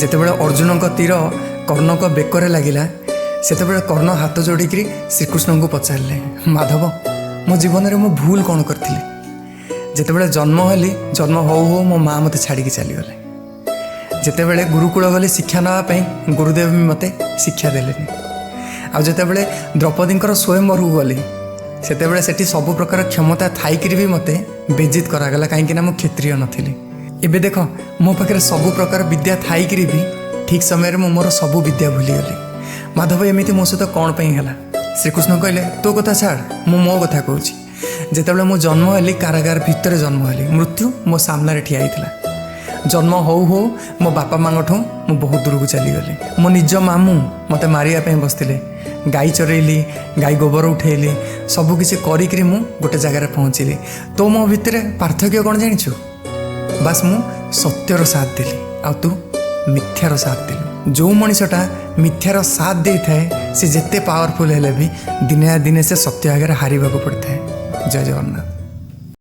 ଯେତେବେଳେ ଅର୍ଜୁନଙ୍କ ତୀର କର୍ଣ୍ଣଙ୍କ ବେକରେ ଲାଗିଲା, ସେତେବେଳେ କର୍ଣ୍ଣ ହାତ ଯୋଡ଼ିକିରି ଶ୍ରୀକୃଷ୍ଣଙ୍କୁ ପଚାରିଲେ, ମାଧବ, ମୋ ଜୀବନରେ ମୁଁ ଭୁଲ କ'ଣ କରିଥିଲି? ଯେତେବେଳେ ଜନ୍ମ ହେଲି, ଜନ୍ମ ହଉ ହଉ ମୋ ମା ମୋତେ ଛାଡ଼ିକି ଚାଲିଗଲେ। ଯେତେବେଳେ ଗୁରୁକୁଳ ଗଲି ଶିକ୍ଷା ନେବା ପାଇଁ, ଗୁରୁଦେବ ବି ମୋତେ ଶିକ୍ଷା ଦେଲେନି। ଆଉ ଯେତେବେଳେ ଦ୍ରୌପଦୀଙ୍କର ସ୍ୱୟଂବରକୁ ଗଲି, ସେତେବେଳେ ସେଠି ସବୁ ପ୍ରକାର କ୍ଷମତା ଥାଇକିରି ବି ମୋତେ ବେଜିତ କରାଗଲା, କାହିଁକିନା ମୁଁ କ୍ଷତ୍ରିୟ ନଥିଲି। ଏବେ ଦେଖ, ମୋ ପାଖରେ ସବୁ ପ୍ରକାର ବିଦ୍ୟା ଥାଇକିରି ବି ଠିକ୍ ସମୟରେ ମୁଁ ମୋର ସବୁ ବିଦ୍ୟା ଭୁଲିଗଲି। ମାଧବ, ଏମିତି ମୋ ସହିତ କ'ଣ ପାଇଁ ହେଲା? ଶ୍ରୀକୃଷ୍ଣ କହିଲେ, ତୋ କଥା ଛାଡ଼, ମୁଁ ମୋ କଥା କହୁଛି। ଯେତେବେଳେ ମୁଁ ଜନ୍ମ ହେଲି, କାରାଗାର ଭିତରେ ଜନ୍ମ ହେଲି। ମୃତ୍ୟୁ ମୋ ସାମ୍ନାରେ ଠିଆ ହେଇଥିଲା। ଜନ୍ମ ହଉ ହଉ ମୋ ବାପା ମାଆଙ୍କଠୁ ମୁଁ ବହୁତ ଦୂରକୁ ଚାଲିଗଲି। ମୋ ନିଜ ମାମୁଁ ମୋତେ ମାରିବା ପାଇଁ ବସିଥିଲେ। ଗାଈ ଚରେଇଲି, ଗାଈ ଗୋବର ଉଠେଇଲି, ସବୁକିଛି କରିକିରି ମୁଁ ଗୋଟେ ଜାଗାରେ ପହଞ୍ଚିଲି। ତୋ ମୋ ଭିତରେ ପାର୍ଥକ୍ୟ କ'ଣ ଜାଣିଛୁ? ବାସ୍, ମୁଁ ସତ୍ୟର ସାଥ ଦେଲି ଆଉ ତୁ ମିଥ୍ୟାର ସାଥ ଦେଲୁ। ଯେଉଁ ମଣିଷଟା ମିଥ୍ୟାର ସାଥ ଦେଇଥାଏ, ସେ ଯେତେ ପାୱାରଫୁଲ୍ ହେଲେ ବି ଦିନେ ନା ଦିନେ ସେ ସତ୍ୟ ଆଗରେ ହାରିବାକୁ ପଡ଼ିଥାଏ। ଜୟ ଜଗନ୍ନାଥ।